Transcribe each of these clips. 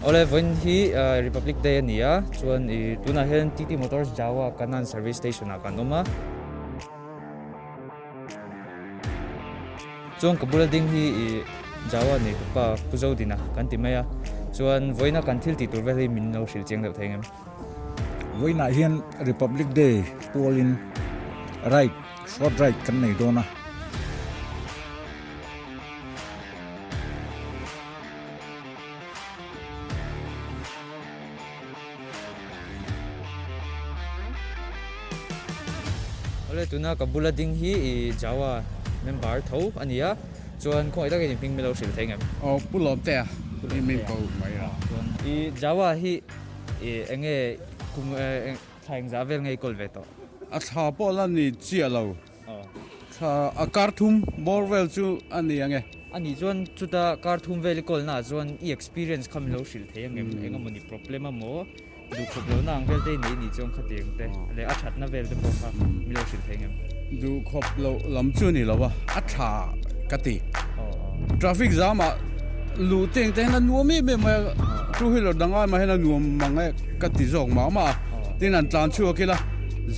Awle vawiin hi Republic Day a ni a, chuan ih tunah hian TT Motors Jawa Kanan Service Station ah kan awm a. Chuan ka bula ding hi ih Jawa nei tupa Pu Zodina kan ti mai a, chuan vawiina kan thil tih tur vel hi min lo hrilh chiang deuh thei ang em? Vawiinah hian Republic Day pualin ride, short ride kan nei dawn a. Awle tuna ka bula ding hi i Jawa member tho a ni a, chuan khawngaih takin i hming min lo hrilh thei ngem? Aw Pu Lawmtea i min ko mai a. Chuan i Jawa hi i enge kum thla engzah vel nge i kawl ve tawh? A thla pawh la ni chiah lo. Thla a kar thum bawr vel chu a ni ang e. A nih chuan chuta kar thum vel i kawlna ah chuan i experience kha min lo hrilh thei ang em? Eng emaw ni problem emaw duhkhawp lohna ang vel te i nei nih chuan khatiang te leh a thatna vel te pawh kha min lo hrilh thei ang em? Duhkhawp loh lam chu a ni lo a, a tha ka ti. Traffic jam ah luh teng te hian a nuam em em mai a, two wheeler dang ai mah hian a nuam mang e ka ti zawk mah mah a, tin an tlan chhuak ila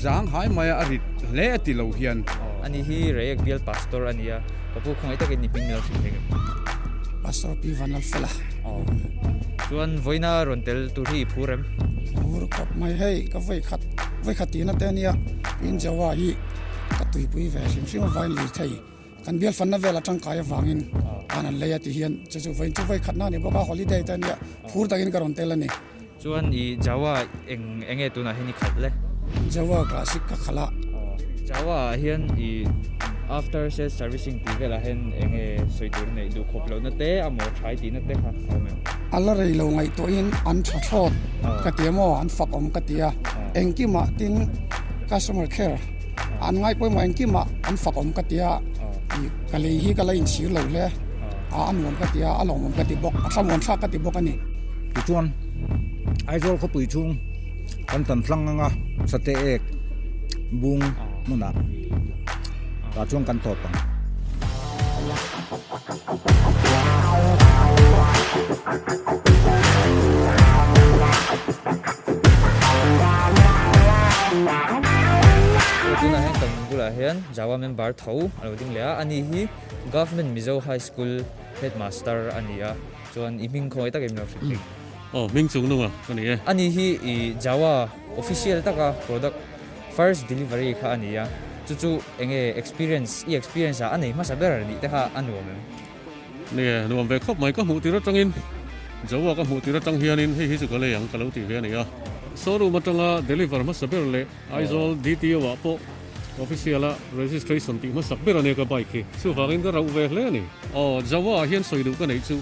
zang hai mai a a rit hle a ti lo hian. Ani hi Reiek bial pastor a ni a, ka pu khawngaih takin ni hming min lo hrilh thei ngem? Pastor Pi Vanlalfela. Chuan vawiina rawn tel tur hi i phur em? Phur khawp mai hei ka vawikhat vawikhat tihna te ania tin Jawa hi ka tuipui ve hrim hrim a vain lei thei. Kan bial fanna vel atangkai avangin an an lei a ti hian chu chu vawiin chu vawi khatna a ni bawk a, holiday te ania phur takin ka rawn tel a ni. Chuan i Jawa eng eng nge tunah hian i khalh le? Jawa classic ka khalh a. Jawa ah hian i after sales servicing tih velah hian eng nge sawi tur neih duh khawp lohna te a maw thai tihna te kha a awm em? A la rei lo ngaihtuahin an tha thlawt ka ti a maw, an fak awm ka ti a, engkimah tin customer care An ngai pawimawh engkimah an fak awm ka ti a, ih ka lei hi ka la inchhir lo hle a, a nuam ka ti a, a lawmawm ka ti bawk, a thlamuan thlak ka ti bawk a ni. Tichuan, Aizawl khawpui chhung kan tan hlang anga Sate ek bung hmunah tah chuan kan tawp ang. Tunah hian kan bulah hian Jawa member tho a lo ding leh a, ani hi Government Mizo High School Headmaster a ni a, chuan i hming khawngaih takin min lo hrilh thei. Aw, hming chung nunga ka ni e. Ani hi i Jawa official taka product First delivery kha a ni a, chu chu enge experience, i experience ah a nei hmasa ber nih te kha a nuam em? Nie, nuam ve khawp mai, ka hmuh tir atangin, Jawa ka hmuh tir atang hianin hei hi chu ka lei ang ka lo tih ve a ni a. Showroom atanga deliver hmasa ber leh Aizawl DTO ah pawh official a registration tih hmasak ber a nia ka bike hi, chuvangin ka rauh ve hle a ni. Aw, Jawa ah hian sawi duh ka neih chu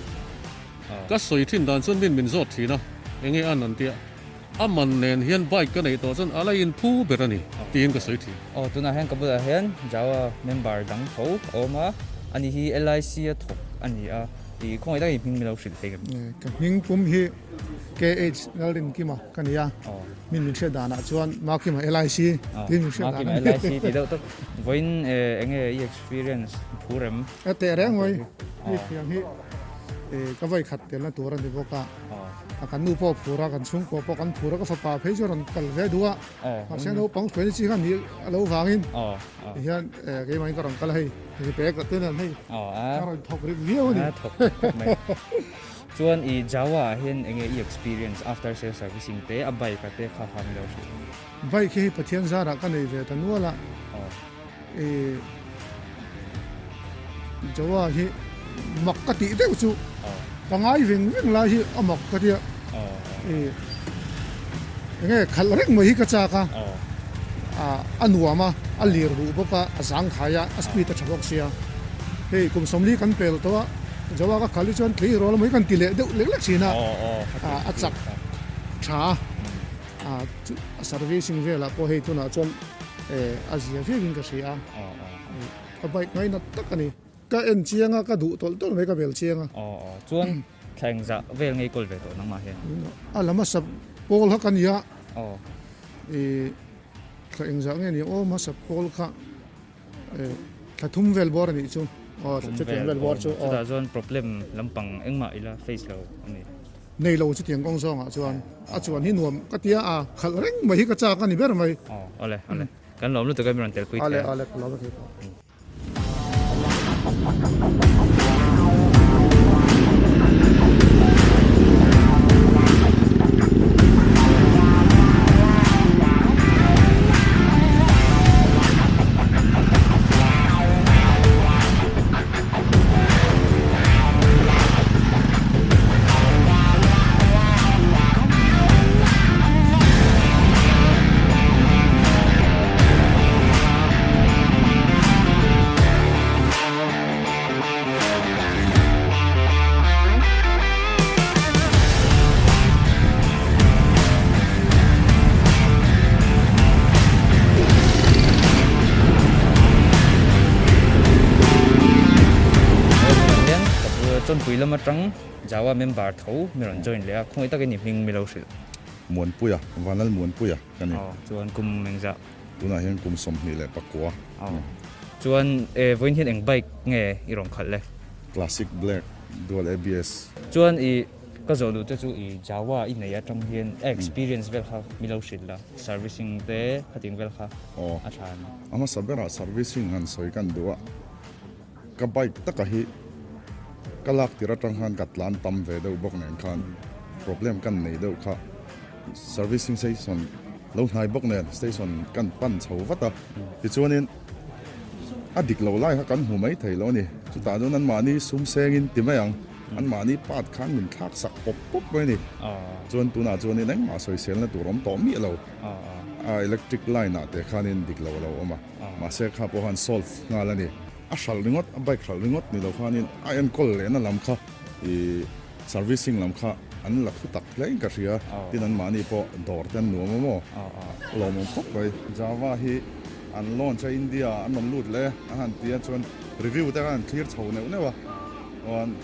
ka sawi thin dan chuan min min zawt thin a, enge an an tia. A man nen hian bike ka neih tawh chuan a la inphu ber a ni tiin ka sawi thin. Aw tunah hian ka bulah hian Jawa member dang tho a awm a, ani hi LIC a thawk a ni a, ih khawngaih takin hming min lo hrilh thei em? Ka hming pum hi KH Lalrinkima ka ni a, min min hriat danah chuan Makima LIC tiin min hriat dan a ni. Makima LIC tih deuh tawp. Vawiin enge i experience phur em? A teh reng mai, hei thiang hi ka vawikhat telna tur a ni bawk a. A kan nu pawh a phur a, kan chhungkua pawh kan phur a, ka fapa phei chu a rawn kal ve duh a, mahse naupang hruaina chi kha ni a lo vangin tihian keimah in ka rawn kal a hei hei bag te nen hei ka rawn thawk rik viau a ni. Chuan i Jawa ah hian enge i experience after sales servicing te a bike a te kha han lo hrilh. Bike hi hei Pathian zarah ka nei ve ta nual a, i Jawa hi mak ka tih deuh chu ka ngai veng veng lai hi a mak ka tia i enge khalh reng mai hi ka chak a a nuam a a lir duh bawk a a zang khai a a speed a tha bawk sia hei kum sawmli kan pel tawh a Jawa ka khalh hi chuan tlei rawl mai kan ti leh deuh lek lek thin a a chak tha a a servicing velah pawh hei tunah chuan a zia viau in ka hria a. Ka bike ngainat tak a ni. Ka en chiang a, ka duh tawlh tawlh mai ka bel chiang a. Aw aw, chuan thla engzah vel ngei kawl ve tawh nangmah hian? A lam a sap pawl kha ka ni a. Aw. I thla engzah nge ni aw hmasa pawl kha thla thum vel bawr a nih chu. Aw thla thum vel bawr chu. Chutah chuan problem lampang engmah ila face lo a ni. nei lo chutiang kawng zawngah chuan a chuan hi nuam ka tia a khalh reng mai hi ka chak a ni ber mai. Aw awle awle kan lawm lutuk e min rawn telpui thei a. Awle awle ka lawm e thei pawh. Chawnpui lam atang Jawa member tho mi rawn join leh a, khawngaih takin i hming mi lo hrilh. Muanpuia, Vanlal Muanpuia ka ni. Aw, chuan kum engzah? Tunah hian kum 24. Aw, chuan e vawiin hian eng bike nge i rawn khalh le? Classic Black Dual ABS. Chuan i ka zawh duh te chu i Jawa i nei atang hian a experience vel kha mi lo hrilh la, servicing te khating vel kha a tha em? A hmasa berah servicing han sawi kan duh a, ka bike taka hi ka lak tir atang khan ka tlan tam ve deuh bawk nen khan problem kan nei deuh kha servicing station lo hnai bawk nen station kan pan chho vat a tichuanin a dik lo lai kha kan hmu mai thei lo a ni chutah chuan anmahni sum sengin ti mai ang anmahni part khan min thlak sak pawp pawp mai a ni chuan tunah chuanin engmah sawiselna tur awm tawh miah lo a electric line ah te khanin dik lo a lo awm a. Mahse kha pawh khan solve nghal a ni. A hralh ringawt, a bike hralh ringawt ni lo khanin a enkawl lehna lam kha ih servicing lam kha an la thu tak hle in ka hria. Tin anmahni pawh dawr te an nuam a maw? Lawmawm khawp mai. Java hi an launch a India ah an rawn lut leh a han ti a chuan review te kha an thlir chho neuh neuh a. Chuan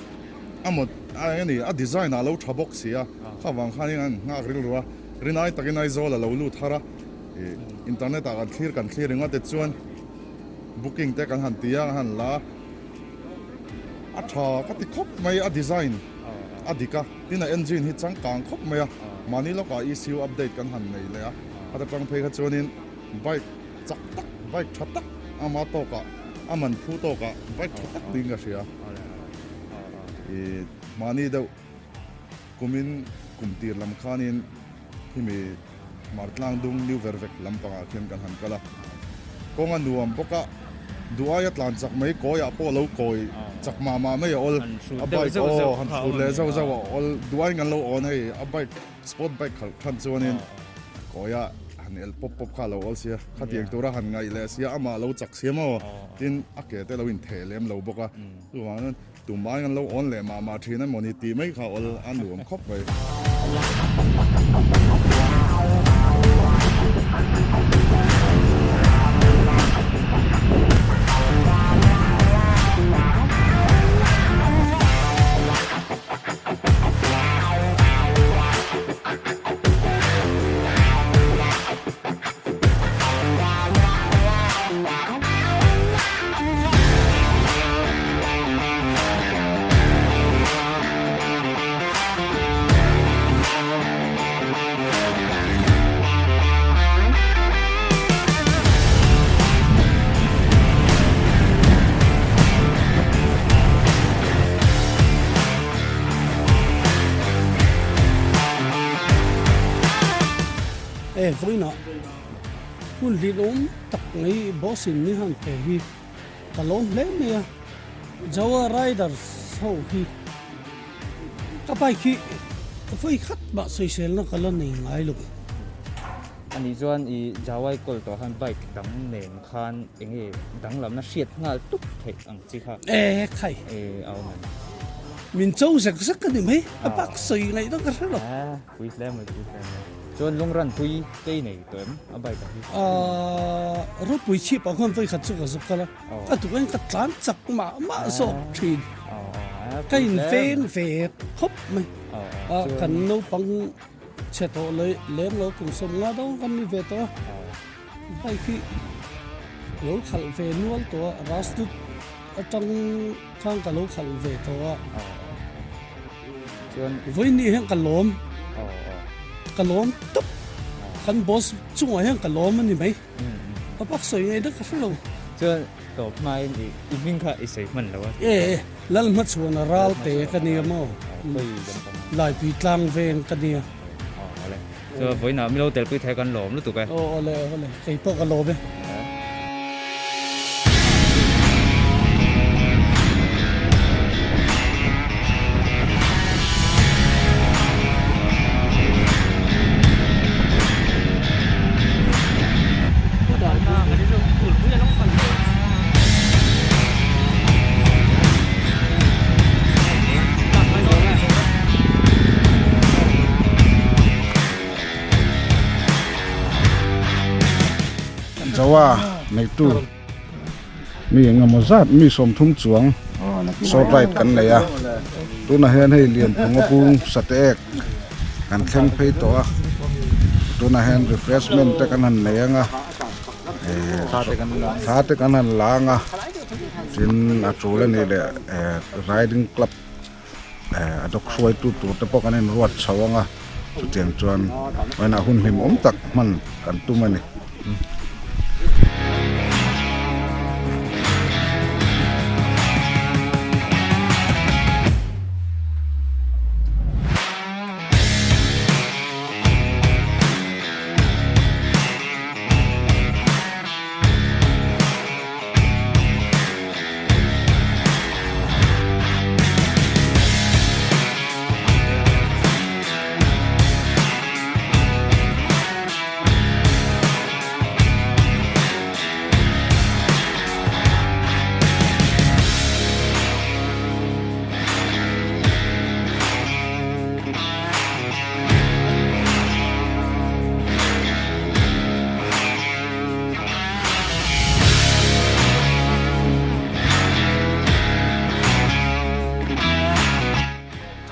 a mawt a eng a ni a design ah a lo tha bawk si a kha vang khanin an nghak rilru a. Rinai takin Aizawl a lo lut har a. Internet ah kan thlir kan thlir ringawt te chuan booking te kan han ti a kan han la a, a tha ka ti khawp mai a design a dik a tin a engine hi changkang khawp mai a mahni lawkah ECU update kan han nei leh a a tang phei kha chuanin bike chak tak bike tha tak ama tawkah a man phu tawkah bike tha tak tiin ka hria ih mahni deuh kumin kum tir lam khanin Khimi Martlang dung New Vervek lampangah khian kan han kal a, kawng a nuam bawk a, duh aia tlan chak mai kawiah pawh lo kawi chak mah mah mai a awl, a bike aw han hrut leh zauh zauh a awl, duh aiin kan lo awn hei a bike sport bike khalh than chuanin kawia han el pawp pawp kha a lo awl sia, khatiang tura han ngaih leh sia amah lo chak sia maw tin a ke te lo intheh lem lo bawk a, chuvangin Tumai an lo awn leh mah mah thin emaw ni tih mai kha awl a nuam khawp mai. E vawiinah hun hlimawm tak mai boss in min han pe hi ka lawm hle mai a Jawa Riders ho hi ka bike hi vawi khat mah sawiselna ka la nei ngai lo. Ani chuan i Jawa i kawl tawh khan bike dang nen khan eng nge danglamna hriat nghal tuk theih ang chi kha. E khai. E a awm em? Min cho zek zek a ni mai, a bak sawi ngaihna ka hre lo. Pui hle mai, pui hle mai. Chuan lungran pui te i nei tawh em a bike ah hi? Aaa ropui chhip ah khuan vawikhat chu ka zuk kal a, ka tuk in ka tlan chak mah mah zawk thin. Ka in veng ve khawp mai. A kan naupang chhe tawh leh lem lo kum 50 dang kan ni ve tawh a, bike hi lo khalh ve nual tawh a, rastut atang khan ka lo khalh ve tawh a. Chuan Vawiin hian ka lawm. Ka lawm tawp. Kan boss chungah hian ka lawm a ni mai. Ka pak sawi ngei dak ka hre lo. Chuan tawp hmain i i hming kha i sawi hman lo a. E Lalhmachhuana Ralte ka nia maw? Laipui tlang veng ka nia. Awle. Chuan vawiinah Milo telpui thei kan lawm lutuk e. Aw awle awle kei pawh ka lawm e. Jawa neitu mi engemaw zat mi 30 chuang short ride kan nei a tunah hian hei Lianphung a bung sate ek kan thleng phei tawh a tunah hian refreshment te kan han nei ang a thla te kan han la ang a tin a tul a nih leh riding club a dawk hruaitu tur te pawh kan inruat chho ang a chutiang chuan vawiinah hun hlimawm tak hman kan tum a ni.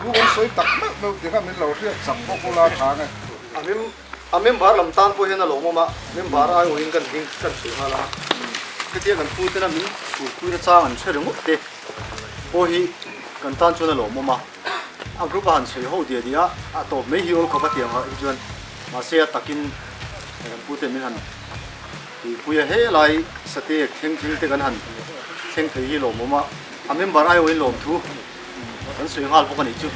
Thu kan sawi tak meuh meuh tih kha min lo hriat chak bawk ula tha nge. A mem a member lam tan pawh hian a lawmawm a, member aiawhin kan hming kan sawi nghal a, hetia kan pu tena min chhurpui na chang an hre ringawt te pawh hi kan tan chuan a lawmawm a, a group a han sawi ho diah diah a, a tawp mai hi awl khawp a tiang ah hi chuan mahse a takin kan pu ten min han tuipui a, helai sate thleng thleng te kan han thleng thei hi lawmawm a, a member aiawhin lawmthu kan sawi nghal bawk a nih chu.